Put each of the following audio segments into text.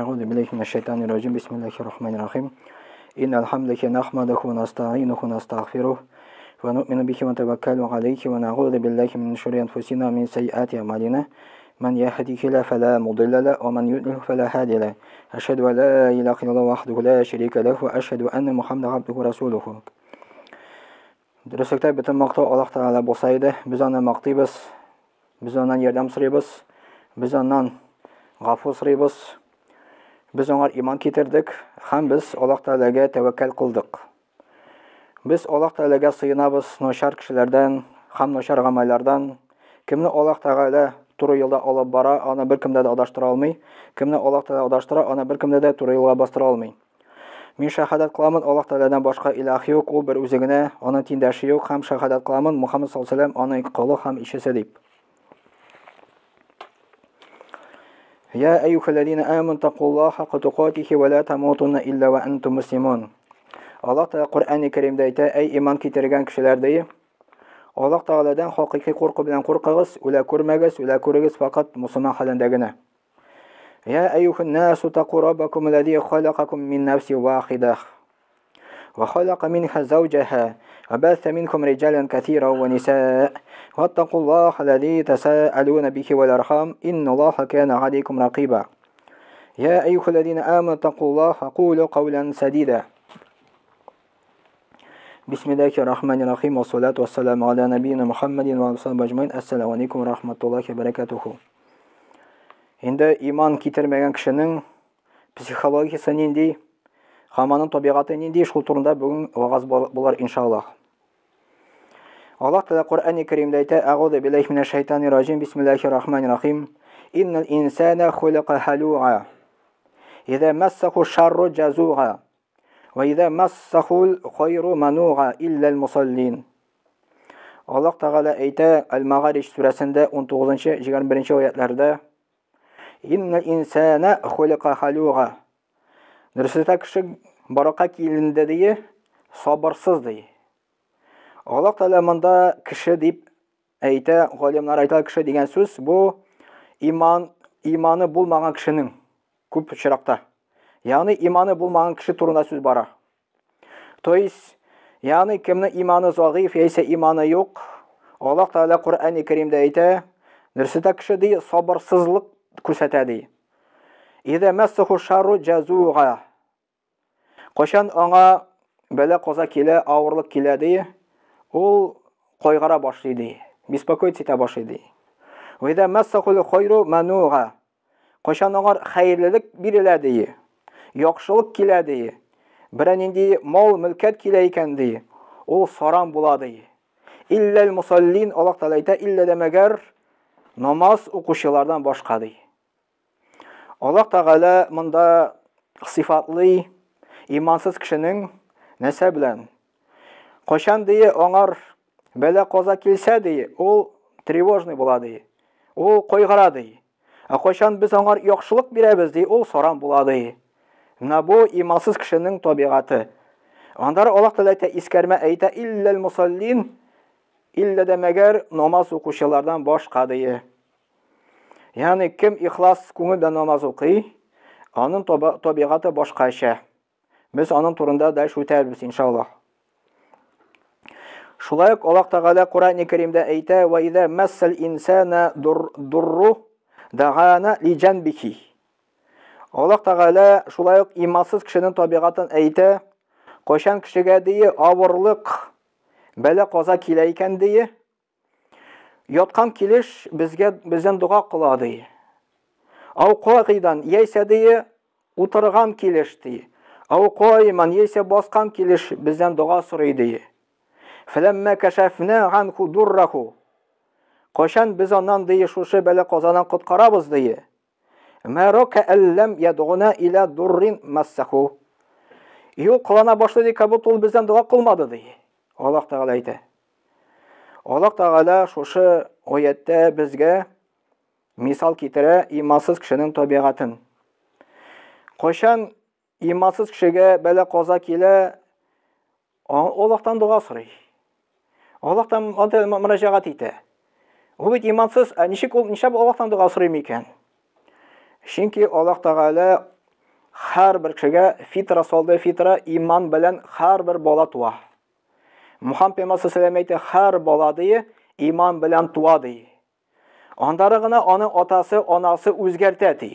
Әгъузу биллаһи минәш шайтанир раҗим. Бисмиллаһир рахманир рахим. Иннал хамдалиллаһи нахмадуху ва настаинуху ва настагъфирух ва нуъмину бихи ва натаваккалу алейхи ва нагъузу биллаһи мин шурури анфусина ва мин сайyiати аъмалина. Ман яһдихиллаһу фала мудилла лаһу ва ман юдлилху фала һадия лаһ. Ашһаду ан ла илаһа иллаллаһу вахдаху ла шарика лаһу ва ашһаду анна Мухаммадан абдуху ва расулуху. Дөреслектә бөтен мактау Аллаһ Тәгалә булса иде, без аны мактыйбыз, без аннан ярдәм сорыйбыз, без аннан гафу сорыйбыз. Без аңар иман китердек һәм без Аллаһ Тәгаләгә тәвәккәл кылдык. Без Аллаһ Тәгаләгә сыенабыз начар кешеләрдән һәм начар гамәлләрдән. Кемне Аллаһ Тәгалә туры юлда алып бара, аны беркем дә адаштыра алмый. Кемне Аллаһ Тәгалә адаштыра, аны беркем дә туры юлга бастыра алмый. Мин шәһадәт кыламын, Аллаһ Тәгаләдән башка илаһ юк, ул бер үзе генә, аның тиңдәше юк һәм шәһадәт кыламын, Мухаммад саллаллаһу алейһи аның колы һәм илчесе дип. Я әйюхәлләзина аману тақуллаһа хакка тукатихи ва ла тамутунна илля ва антум муслимун. Аллаһ Тәгалә Коръәни Кәримдә әйтә, әй иман китергән кешеләр ди, Аллаһ Тәгаләдән хакыйкый курку белән куркыгыз, үлә күрмәгез, үлә күрегез факат мусульман хәлендә генә. يا أيها الناس اتقوا ربكم الذي خلقكم من نفس واحدة وخلق منها زوجها وبث منكم رجالا كثيرا ونساء واتقوا الله الذي تساءلون به والأرحام إن الله كان عليكم رقيبا يا أيها الذين آمنوا اتقوا الله وقولوا قولا سديدا بسم الله الرحمن الرحيم والصلاة والسلام على نبينا محمد وعلى آله أجمعين السلام عليكم ورحمة الله وبركاته. Инде иман китермәгән кешенең психологиясе нинди, һәм аның табигате нинди, шул турында бүген вагаз булыр иншаллаһ. Аллаһ Тәгалә Коръәни Кәримдә әйтә: "Әгъузу биллаһи минәш шайтанир раҗим, бисмиллаһир рахманир рахим. Иннал инсана хулика халуа. Иза массаху шарру джазуа. Ва иза массахул хайру мануа иллал мусаллин." Аллаһ Тәгалә әйтә Әл-Мәгариж сүрәсендә 19-21 аятларда: Иннал инсана хулика халуа. Дөрестә кеше баракка киленде ди, сабырсыз ди. Аллаһ Тәгалә монда кеше дип әйтә, галимнар әйтә, кеше дигән сүз бу иман, иманы булмаган кешенең күп очракта. Ягъни иманы булмаган кеше турында сүз бара. То есть, ягъни кемнең иманы зәгыйф яисә иманы юк, Аллаһ Тәгалә Коръәни Кәримдә әйтә, дөрестә кеше ди сабырсызлык күрсәтә ди. Иза массаху шарру джазуга. Кайчан аңа бәла каза килә, авырлык килә ди, ул кайгыра башлый ди, беспокоиться итә башлый ди. Иза массахул хайру мануга. Кайчан аңа хәерлелек бирелә ди, яхшылык килә ди, берәр нинди мал, мөлкәт килә икән ди, ул саран була ди. Илләл мусаллин, Аллаһ Тәгалә әйтә, иллә дә мәгәр намаз укучылардан башка ди. Аллаһ Тәгалә монда сыйфатлый имансыз кешенең нәрсә белән? Кайчан ди аңар бәла каза килсә ди, ул тревожный була ди. Ул кайгыра ди. Ә кайчан без аңар яхшылык бирәбез ди, ул саран була ди. Менә бу имансыз кешенең табигате. Аннары Аллаһ Тәгалә әйтә, искәрмә әйтә, илләл мусаллин, иллә дә мәгәр намаз укучылардан башка ди. Ягъни кем ихлас күңел белән намаз укый, аның табигате башкача. Без аның турында дальше үтәрбез, иншаллаһ. Шулай ук Аллаһ Тәгалә Коръәни Кәримдә әйтә: "Ва иза массал инсана дурру дагана ли җанбихи." Аллаһ Тәгалә шулай ук имансыз кешенең табигатын әйтә: кайчан кешегә ди авырлык, бәла каза килә икән ди, яткан килеш безгә бездән дога кыла ди. Ау кагыйдан яисә ди утырган килеш ди. Ау каиман яисә баскан килеш бездән дога сорый ди. Фәләммә кәшәфнә анху дурраху. Кайчан без аннан ди шушы бәла казадан коткарабыз ди. Мәрака әлләм ядгуна иля дуррин массаху. Юл кылана башлый ди, как будто ул бездән дога кылмады ди. Аллаһ Тәгалә әйтә. Аллаһ Тәгалә шушы аятта безгә мисал китерә имансыз кешенең табигатен. Кайчан имансыз кешегә бәла каза килә, Аллаһтан дога сорый. Аллаһтан мөрәҗәгать итә. Ул бит имансыз, ә ничек ул нишләп Аллаһтан дога сорый микән? Чөнки Аллаһ Тәгалә һәрбер кешегә фитра салды, фитра иман белән һәрбер бала туа. Мухаммад пәйгамбәр саллаллаху әйтә, һәр бала ди иман белән туа ди. Андары гына аны атасы, анасы үзгәртә ди.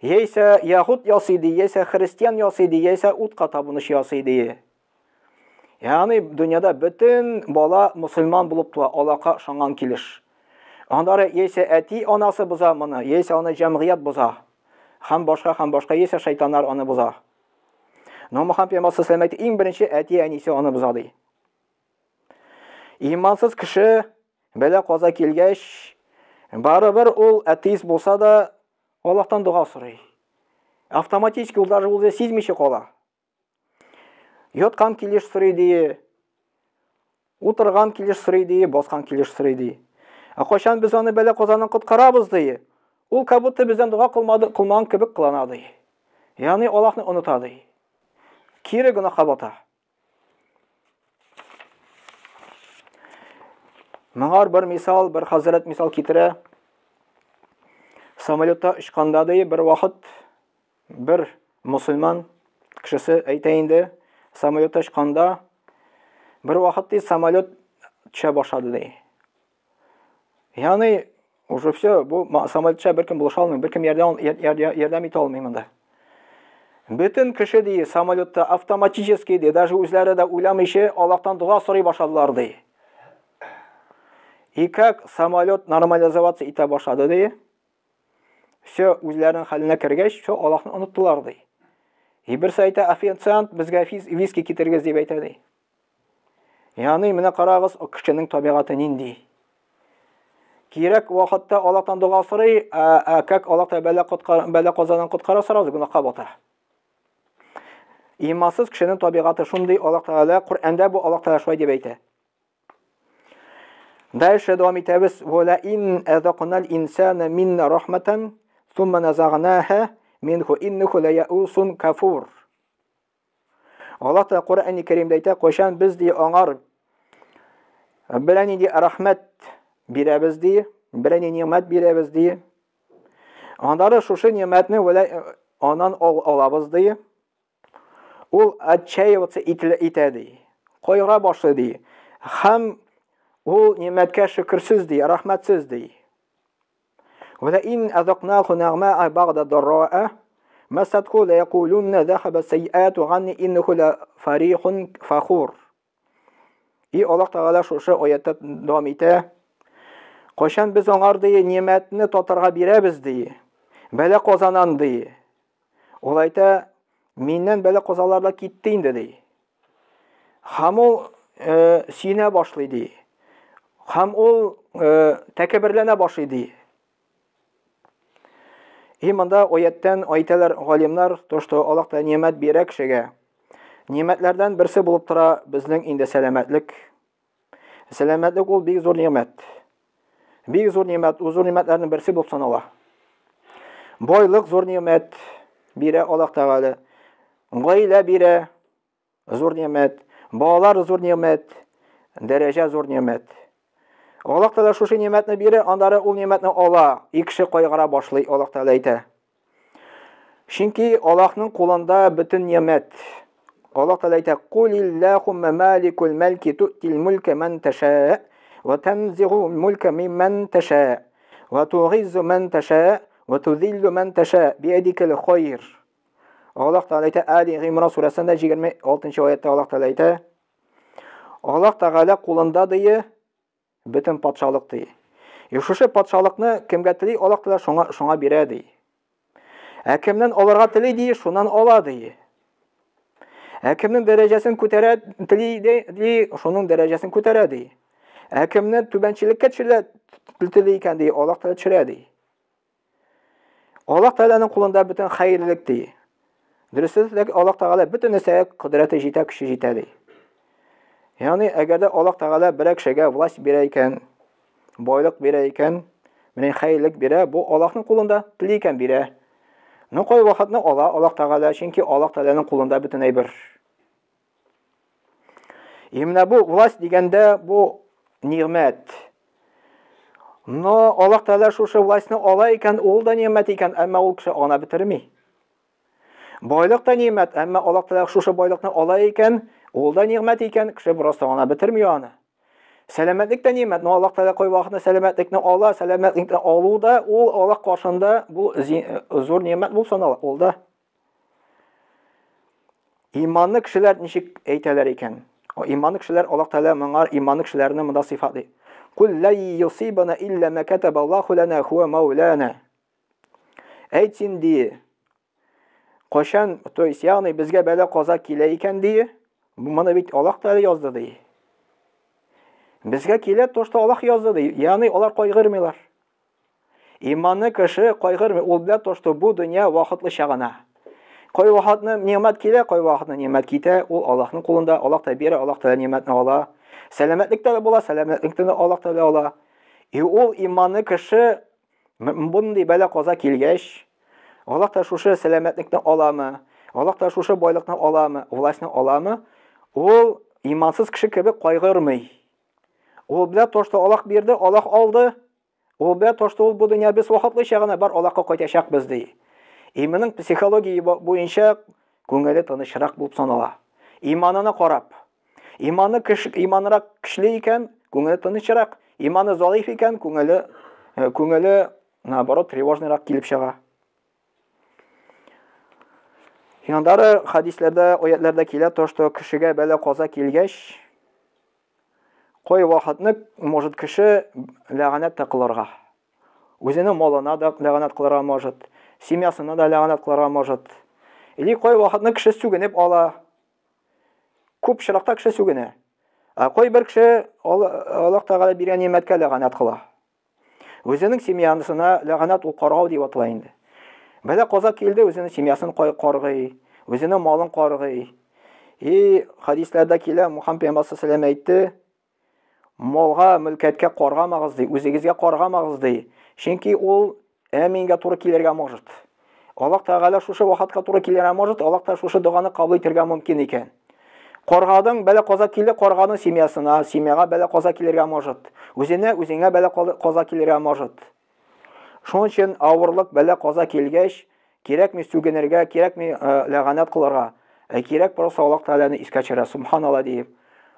Яисә яһуд ясый ди, яисә христиан ясый ди, яисә утка табынучы ясый ди. Ягъни дөньяда бөтен бала мусульман булып туа, Аллаһка ышанган килеш. Аннары яисә әти анасы боза моны, яисә аны җәмгыять боза. Һәм башка, һәм башка, яисә шайтаннар аны боза. Но Мухаммад пәйгамбәр саллаллаху алейһи иң беренче әти әнисе аны боза ди. Имансыз кеше бәла каза килгәч, барыбер ул атеист булса да, Аллаһтан дога сорый. Автоматически ул даже үзе сизмичә кала. Яткан килеш сорый ди, утырган килеш сорый ди, баскан килеш сорый ди. Ә кайчан без аны бәла казаннан коткарабыз ди, ул как будто бездән дога кылмады, кылмаган кебек кылана ди. Ягъни Аллаһны оныта ди. Кире гөнаһка бата. Моңар бер мисал, бер хәзрәт мисал китерә. Самолетта очканда ди, бер вакыт бер мусульман кешесе әйтә инде, самолетта очканда бер вакыт ди, самолет төшә башлады ди. Ягъни уже все, бу самолет төшә, беркем булыша алмый, беркем ярдәм ярдәм итә алмый монда. Бөтен кеше ди, самолетта автоматически ди, даже үзләре дә уйламыйча Аллаһтан дога сорый башладылар ди. И как самолет нормализоваться итә башлады ди. Все, үзләренең хәленә кергәч, все, Аллаһны оныттылар ди. И берсе әйтә, официант, безгә виски китерегез дип әйтә ди. Ягъни менә карагыз, кешенең табигате нинди. Кирәк вакытта Аллаһтан дога сорый, ә, ә как Аллаһ Тәгалә бәла коткара, бәла казадан коткара сразу гөнаһка бата. Имансыз кешенең табигате шундый, Аллаһ Тәгалә Коръәндә бу Аллаһ Тәгалә шулай дип әйтә. Дальше дәвам итәбез. Ва ин азақнал инсана минна рахматан, сумма назагнаха минху иннаху ла яусун кафур. Аллаһ Тәгалә Коръәни Кәримдә әйтә, кайчан без ди аңар берәр нинди рәхмәт бирәбез ди, берәр нинди нимәт бирәбез ди. Аннары шушы нимәтне аннан алабыз ди. Ул отчаиваться итә ди. Кайгыра башлый ди. Һәм ул нимәткә шөкерсез ди, рәхмәтсез ди. Ва ин азакнаху нагмаа бa'да дарра'a масатху ла якулунна захаба саййату ганни иннаху ла фарихун фахур. И Аллаһ Тәгалә шушы аятта дәвам итә. Кайчан без аңар ди нимәтне татарга бирәбез ди. Бәла казанан ди. Ул әйтә, миннән бәла казалар да китте инде ди. Һәм ул э, сөенә башлый ди. Һәм ул э, тәкәбберләнә башлый ди. И монда аяттан әйтәләр галимнар, то что Аллаһ та нимәт бирә кешегә. Нимәтләрдән берсе булып тора безнең инде сәламәтлек. Сәламәтлек ул бик зур нимәт. Бик зур нимәт, ул зур нимәтләрнең берсе булып санала. Байлык зур нимәт бирә Аллаһ Тәгалә. Гаилә бирә, зур нимәт. Балалар зур нимәт, дәрәҗә зур нимәт. Аллаһ Тәгалә шушы нимәтне бирә, аннары ул нимәтне ала, и кеше кайгыра башлый, Аллаһ Тәгалә әйтә. Чөнки Аллаһның кулында бөтен нимәт. Аллаһ Тәгалә әйтә: "Кулиллахумма маликул малки ту'тил мулка ман таша ва танзигу мулка мимман таша ва тугиззу ман таша ва тузиллу ман таша биядикал хайр." Аллаһ Тәгалә әйтә, Али Гыймран сүрәсендә 26 аятта Аллаһ Тәгалә әйтә: Аллаһ Тәгалә кулында дие бөтен патшалык ди. И шушы патшалыкны кемгә тели, Аллаһ Тәгалә шуңа шуңа бирә ди. Ә кемнән алырга тели ди, шуннан ала ди. Ә кемнең дәрәҗәсен күтәрә тели ди, шуның дәрәҗәсен күтәрә ди. Ә кемне түбәнчелеккә төшерә тели икән ди, Аллаһ Тәгалә төшерә ди. Аллаһ Тәгаләнең кулында бөтен хәерлелек ди. Дөресрәк, Аллаһ Тәгалә бөтен нәрсәгә кодрәте җитә, көче җитә ди. Ягъни, әгәр дә Аллаһ Тәгалә берәр кешегә власть бирә икән, байлык бирә икән, менә хәерлек бирә, бу Аллаһның кулында, тели икән бирә. Но кай вакытны ала Аллаһ Тәгалә, чөнки Аллаһ Тәгаләнең кулында бөтен әйбер. И менә бу власть дигәндә бу нигъмәт. Но Аллаһ Тәгалә шушы властьны ала икән, ул да нигъмәт икән, әмма ул кеше ана бетерми. Байлык та нимәт, әмма Аллаһ Тәгалә шушы байлыкны ала икән, ул да нигъмәт икән, кеше просто ана бетерми аны. Сәламәтлек тә нимәт, но Аллаһ Тәгалә кай вакытны сәламәтлекне ала, сәламәтлекне алу да ул Аллаһ каршында бу зур нимәт булып санала, ул да. Иманлы кешеләр ничек әйтәләр икән? Иманлы кешеләр Аллаһ Тәгалә моңа иманлы кешеләрне монда сыйфатлый. Кул ла юсибана илля ма катаба Аллаһу лана хуа маулана. Әйт син ди. Кайчан, то есть, ягъни безгә бәла каза килә икән ди, моны бит Аллаһ Тәгалә язды ди. Безгә килә то, что Аллаһ язды ди. Ягъни алар кайгырмыйлар. Иманлы кеше кайгырмый, ул белә то, что бу дөнья вакытлыча гына. Кай вакытны нимәт килә, кай вакытны нимәт китә, ул Аллаһның кулында, Аллаһ та бирә, Аллаһ та нимәтне ала. Сәламәтлек тә була, сәламәтлекне дә Аллаһ та ала. И ул иманлы кеше мондый бәла каза килгәч, Аллаһ та шушы сәламәтлекне аламы, Аллаһ та шушы байлыкны аламы, властьны аламы, ул имансыз кеше кебек кайгырмый. Ул белә то, что Аллаһ бирде, Аллаһ алды. Ул белә то, что ул бу дөнья без вакытлыча гына бар Аллаһка кайтачакбыз ди. И моның психология буенча күңеле тынычрак булып санала. Иманына карап. Иманы кеш, иманрак көчле икән, күңеле тынычрак. Иманы заиф икән, күңеле күңеле наоборот тревожныйрак килеп чыга. Яннары хадисләрдә, аятләрдә килә то, что кешегә бәла каза килгәч, Кай вакытны может кеше ләгънәт тә кылырга. Үзенең малына да ләгънәт кылырга может, семьясына да ләгънәт кылырга может. Или кай вакытны кеше сүгенеп ала. Күп очракта кеше сүгенә. Ә кайбер кеше Аллаһ Тәгалә биргән нимәткә ләгънәт кыла. Үзенең семьясына ләгънәт ул каргау дип атала инде. Бәлә каза килде, үзенең семьясын каргый, үзенең малын каргый. И хадисләрдә килә, Мухаммад пәйгамбәр саллаллаху әйтте, малга, мөлкәткә каргамагыз ди, үзегезгә каргамагыз ди. Чөнки ул әмингә туры килергә может. Аллаһ Тәгалә шушы вакытка туры килергә может, Аллаһ Тәгалә шушы доганы кабул итәргә мөмкин икән. Каргадың, бәла каза килде, карганың семьясына, семьяга бәла каза килергә может. Үзенә, үзеңә бәла каза килергә может. Шуның өчен авырлык, бәла каза килгәч, кирәкми сүгенергә, кирәкми ләганәт кылырга. Ә кирәк просто Аллаһ Тәгаләне искә төшерә, субханалла диеп.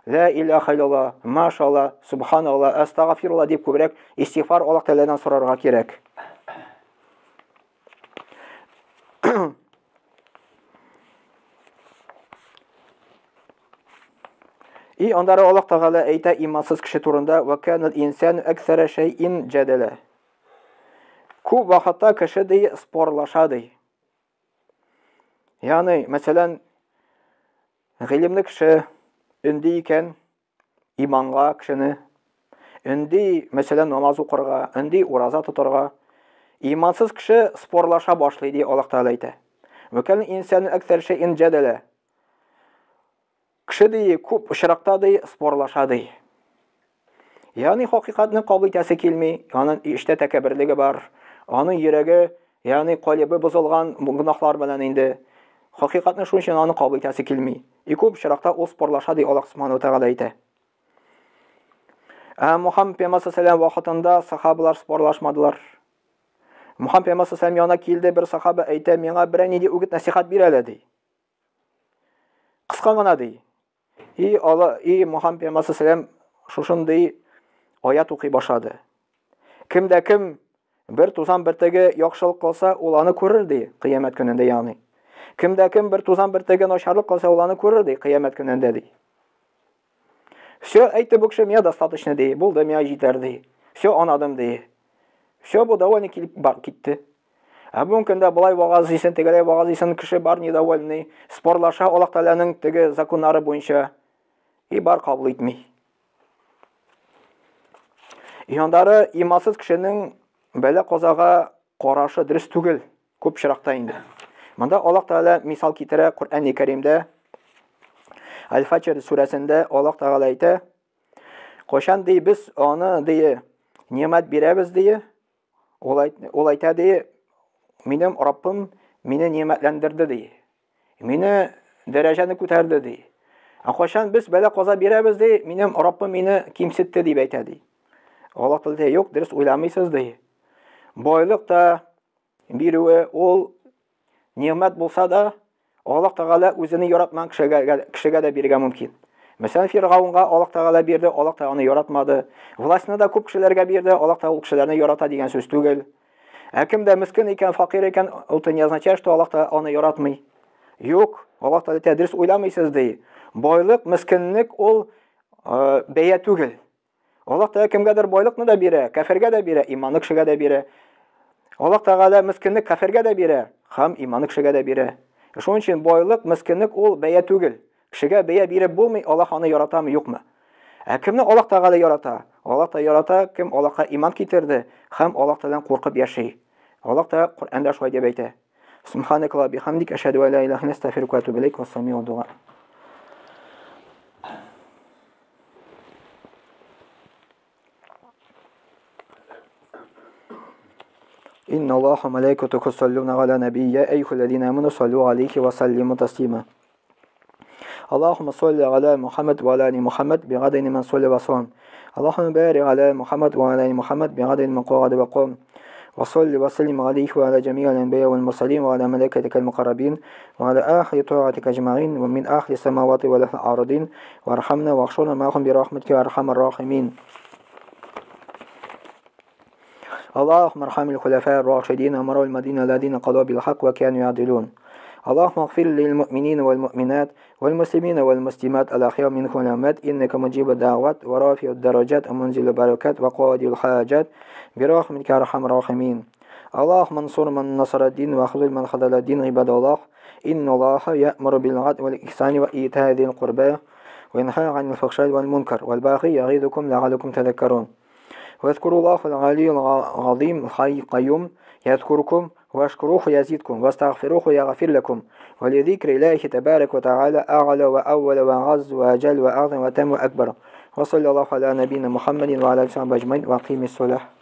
Ла илаха илlallah, машалла, субханалла, астагфирулла дип күбрәк истигъфар Аллаһ Тәгаләдән сорарга кирәк. И аннары Аллаһ Тәгалә әйтә имансыз кеше турында: "Ва канал инсан аксара шайин җадала". Күп вакытта кеше ди спорлаша ди. Ягъни, мәсәлән, гыйлемле кеше өнди икән, иманга кешене, өнди, мәсәлән, намаз укырга, өнди ураза тотарга. Имансыз кеше спорлаша башлый, ди Аллаһ Тәгалә әйтә. Вәкән инсан әксәр шәйин җәдәлә. Кеше ди, күп очракта ди, спорлаша ди. Ягъни хакыйкатьне кабул итәсе килми, аның эштә тәкәбберлеге бар, аның йөрәге, ягъни калибы бозылган гөнаһлар белән инде. Хакыйкатьне шуның өчен аны кабул итәсе килми. И күп очракта ул спорлаша ди Аллаһ Субхану Тәгалә әйтә. Ә Мухаммад пәйгамбәр саллаллаху вакытында сахабалар спорлашмадылар. Мухаммад пәйгамбәр саллаллаху янына килде бер сахаба әйтә, миңа берәр нинди үгет нәсихәт бир әле ди. Кыска гына ди. И Алла, и Мухаммад пәйгамбәр саллаллаху шушындый аят укый башлады. Кем дә кем бер тузан бөртеге яхшылык кылса, ул аны күрер ди, кыямәт көнендә ягъни. Кем дә кем бер тузан бөртеге начарлык кылса, ул аны күрер ди, кыямәт көнендә ди. Все, әйтте бу кеше, миңа достаточно ди, булды, миңа җитәр ди. Все, анадым ди. Все, бу довольный килеп бар китте. Ә бүгенге көндә болай вагаз исен, тегеләй вагаз исен кеше бар недовольный, спорлаша Аллаһ Тәгаләнең теге законнары буенча и бар кабул итми. Яндары имансыз кешенең бәла казага карашы дөрес түгел, күп очракта инде. Монда Аллаһ Тәгалә мисал китерә Коръән-и Кәримдә. Аль-Фаҗр сүрәсендә Аллаһ Тәгалә әйтә: Кайчан ди без аны ди нимәт бирәбез ди, ул ул әйтә ди, минем Раббым мине нимәтләндерде ди. Мине дәрәҗәне күтәрде ди. Ә кайчан без бәла каза бирәбез ди, минем Раббым мине кимсетте дип әйтә ди. Аллаһ Тәгалә юк, дөрес уйламыйсыз ди. Байлык та бирүе ул нигъмәт булса да, Аллаһ Тәгалә үзене яратмаган кешегә дә бирергә мөмкин. Мәсәлән, Фиргаунга Аллаһ Тәгалә бирде, Аллаһ Тәгалә аны яратмады. Властьны да күп кешеләргә бирде, Аллаһ Тәгалә ул кешеләрне ярата дигән сүз түгел. Ә кем дә мескен икән, факир икән, ул не означает, что Аллаһ Тәгалә аны яратмый. Юк, Аллаһ Тәгалә әйтә, дөрес уйламыйсыз ди. Байлык, мескенлек ул бәя түгел. Аллаһ Тәгалә кемгәдер байлыкны да бирә, кәфергә дә бирә, иманлы кешегә дә бирә. Аллаһ Тәгалә мескенлек кәфергә дә бирә һәм иманлы кешегә дә бирә. Шуның өчен байлык, мескенлек ул бәя түгел. Кешегә бәя биреп булмый, Аллаһ аны яратамы, юкмы? Ә кемне Аллаһ Тәгалә ярата? Аллаһ та ярата, кем Аллаһка иман китерде һәм Аллаһ Тәгаләдән куркып яши. Аллаһ Тәгалә Коръәндә шулай дип әйтә. Субханакаллаһ бихамдик, әшһәдү ә ла илаһа илля астагфирука ва атубу илейк, вассаламу дуа. إن الله وملائكته يصلون على النبي يا أيها الذين آمنوا صلوا عليه وسلموا تسليما اللهم صل على محمد وعلى آل محمد بعدد من صلى وسلم اللهم بارك على محمد وعلى آل محمد بعدد من قعد وقام وصل وسلم عليه وعلى جميع الأنبياء والمرسلين وعلى ملائكتك المقربين وعلى آخر طاعتك أجمعين ومن آخر السماوات والأرضين وارحمنا واحشرنا معهم برحمتك يا أرحم الراحمين. اللهم ارحم الخلفاء الراشدين أمراء المدينة الذين قضوا بالحق وكانوا يعدلون. اللهم اغفر للمؤمنين والمؤمنات والمسلمين والمسلمات الأحياء منهم والأموات إنك مجيب الدعوات ورافع الدرجات ومنزل البركات وقاضي الحاجات برحمتك يا أرحم الراحمين. اللهم انصر من نصر الدين واخذل من خذل الدين. عباد الله، إن الله يأمر بالعدل والإحسان وإيتاء ذي القربى وينهى عن الفحشاء والمنكر والبغي يعظكم لعلكم تذكرون. واذكروا الله العلي العظيم الحي القيوم يذكركم واشكروه يزيدكم واستغفروه يغفر لكم. ولذكر الله تبارك وتعالى أعلى وأول وأعز وأجل وأعظم وأتم وأكبر. وصلى الله على نبينا محمد وعلى آله وصحبه أجمعين وأقيم الصلاة.